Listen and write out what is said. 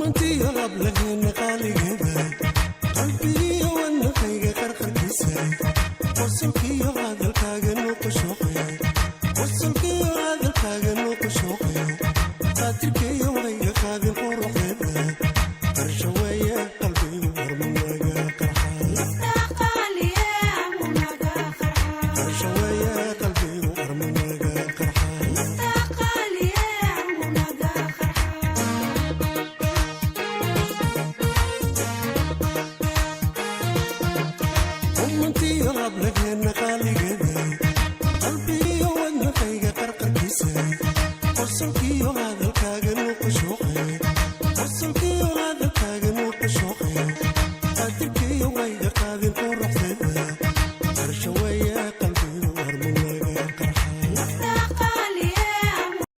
Qumantiyo hablaheena qaaligaba, qalbigiyo wadnahayga qarqarkiisa, qosolkiyo hadalkaaga nuuqushuuqe, qosolkiyo hadalkaaga nuuqushuuqe, qaadirkayo hayga qaadin quruxda.